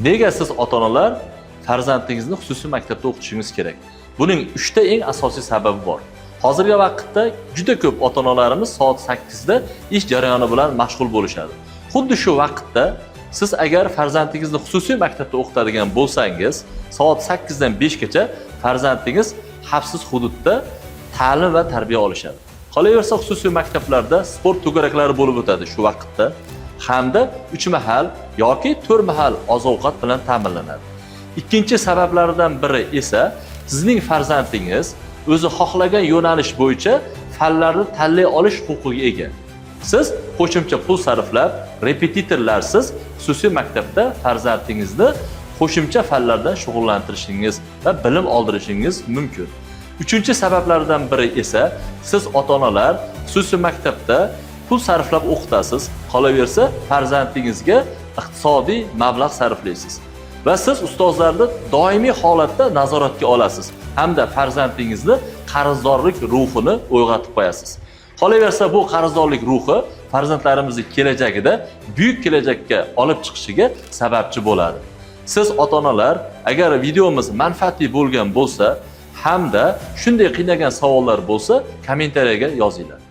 Nega siz, ota-onalar, farzandingizni xususiy maktabda o'qitishingiz kerak? Buning uchta eng asosiy sababi bor. Hozirgi vaqtda juda ko'p ota-onalarimiz soat 8 da ish jarayoni bilan mashg'ul bo'lishadi. Xuddi shu vaqtda siz agar farzandingizni xususiy maktabda o'qitadigan bo'lsangiz, soat 8 dan 5 gacha farzandingiz xavfsiz hududda ta'lim va tarbiya olishadi. Qolaversa, xususiy maktablarda sport to'garaklari bo'lib o'tadi shu vaqtda hamda 3 mahal yoki 4 mahal oziq-ovqat bilan ta'minlanadi. Ikkinchi sabablaridan biri esa sizning farzandingiz o'zi xohlagan yo'nalish bo'yicha fanlarni tanlay olish huquqiga ega. Siz qo'shimcha pul sarflab, repetitorlarsiz xususiy maktabda farzandingizni qo'shimcha fanlardan shug'ullantirishingiz va bilim oldirishingiz mumkin. Uchinchi sabablardan biri esa siz, ota-onalar, xususiy maktabda pul sarflab o'qitasiz, qolaversa, farzandingizga iqtisodiy mablag' sarflaysiz. Va siz ustozlarni doimiy holatda nazoratga olasiz hamda farzandingizni qarzdorlik ruhini uyg'otib qo'yasiz. Qolaversa, bu qarzdorlik ruhi farzandlarimizni kelajagida buyuk kelajakka olib chiqishiga sababchi bo'ladi. Siz, ota-onalar, agar videomiz manfaatli bo'lgan bo'lsa hamda shunday qiynagan savollar bo'lsa, kommentariyaga yozinglar.